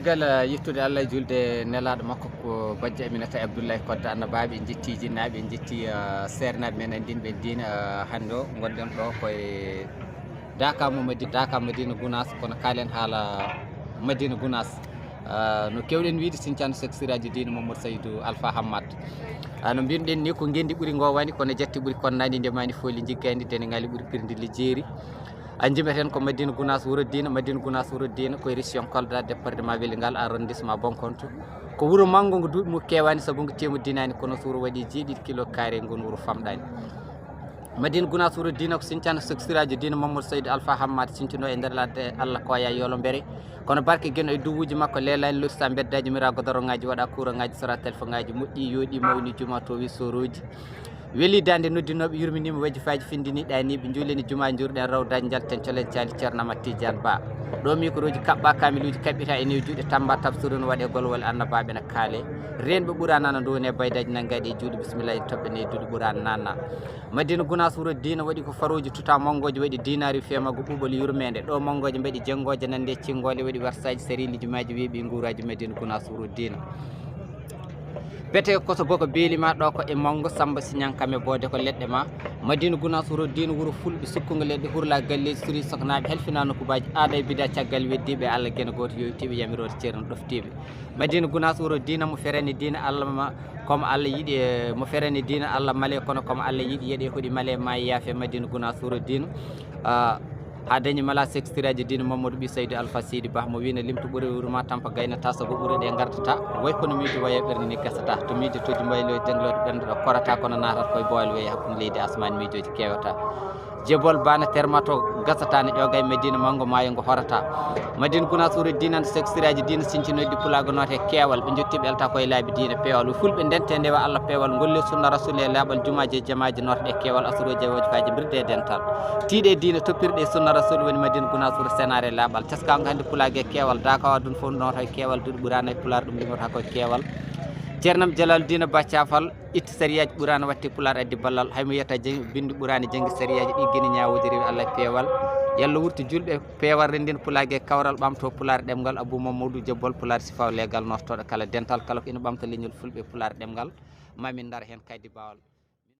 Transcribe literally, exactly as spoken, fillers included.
Gal yettude Allah e julde nelaaɗo makko ko bajjo Aminata Abdoulaye Kodda Annabaaɓe, en njetti jinnaaɓe, en njetti seernaaɓe men anndinɓe diina. Hannde o ngonɗen ɗo koye Daka mo Madina, Daka Madina Gounass, kono kaalen haala Madina Gounass. No kewɗen wiide, Sinthiane Seck Siraji Dine Mamadou Saydou Alpha Hammad. No mbirɗen ni, ko ngendi ɓuri ngo wani, kono jatti ɓuri konnani, ndemani fooli jiggani, dene ngali ɓuri pirndi lijjeeri. A jimeten ko Madina Gounass wuro diina, Madina Gounass wuro diina koye région Kolda, département Vélingara, arrondissement Bonkonto. Ko wuro manngo ngo duuɓi mum keewani, sabu ngo teemu dinaani, kono so wuro waɗi jeeɗiɗi kilo carré, ngon wuro famɗani. Madina Gounass wuro diina ko Sinthiane Seck Siraji Dine Mamadou Saydou Alpha Hammad, sintuno e nder ladde Allah ko ya yolo mbere. Kono barke geno e duwuji makko leelani, lorsa beddaji, mira godoroŋaji, waɗa kuroŋaji, sora téléphone ŋaji, moƴƴi, yooɗi, mawni, juma to wi soroji. Weli dande noddinooɓe, yurminiima wajifaaji, findini ɗaaniiɓe, njuuleni jumaa, njuurɗen rawdaaji, njalten colen caali Ceerno Amat Tijaan Ba. Ɗo microji kaɓɓa, kamiluuji kaɓɓita e new juuɗe, tamba tabsuru no waɗe, golwole annabaaɓe na kaale. Reenɓe ɓura nana, ndowne baydaaji, nanngaɗi e juuɗe, bisimillahi, toɓɓe ne duuɗe ɓura nana. Madina Gounass wuro diina waɗi ko farooji tuta manngoji, waɗi dinaari femago ɓuuɓol yurmeende. Ɗo manngoji mbaɗi jenngooje nande cinngoole, waɗi warsaaji, sarili jumaaji, weeɓi nguuraaji. Madina Gounass wuro diina. Bete ko so boko beeli ma ɗo ko e manngo Samba Siñankame Boode ko leɗɗe ma. Madina Gounass wuro diina, wuro fulɓe, sukkungo leɗɗe, hurla galleeji, suri soknaaɓe, helfina nokkubaji, aada e bida, caggal weddiiɓe Allah geno gooto, yowitiiɓe yamiroode ceerno ɗoftiiɓe. Madina Gounass wuro diina, mo ferani diina Allah ma, comme Allah yiɗi, e mo ferani diina Allah male, kono comme Allah yiɗi yeɗe hoɗi male ma yaafe. Madina Gounass wuro diina. Ah, ha dañi mala Seck Siraji Dine Mamadou ɓi Saydou Alpha Seydi Bah, mo wina limto ɓuri wuro ma tampa gaynata, sago ɓuri ɗe gardata, way kono miijo waya ɓernde ni gasata, to miijo toji mbaylo e dengloto ɓernde ɗo korata, kono natat koye boyal weya hakkunde leydi asmani, miijoji kewata. Jebol bana termato gasata, ne ƴoga e Madina manngo maayo ngo horata. Madina Gounass wuro diina, Seck Siraji Dine sintinoyɗi pulago noote keewal, ɓe jotti ɓe elta koye laabi diina peewal. Wi fulɓe ndente ndewa Allah peewal, golle sunna rasul e laaɓal, jumaaji e jamaaji noote ɗe keewal, asroji e wajifaaji mbirde e dental. Tiiɗe diina toppirɗe e sunna rasul woni Madina Gounass wuro senaare laaɓal. Teskago hannde pulago e keewal, dakawa dun fof nooto e keewal, duɗe ɓurano e pulaar ɗum limorta koye keewal. Ceernam Jalal Dine Ba Cafal itti sariyaaji ɓuraani waɗde pulaar addi ballal. Hay mo yetta jeng-, binndi ɓuraani janngi sariyaaji ɗi geni ñaawooji rewi Allah e peewal. Yalla wurti julɓe peewal renndin pulaage kawral ɓamto pulaar ɗemngal. Abou Mamadou Jobbol pulaar sifaw leegal nortooɗo kala dental kala ko ina ɓamta leñol fulɓe pulaar ɗemngal. Mamin ndar heen kaydi baawal.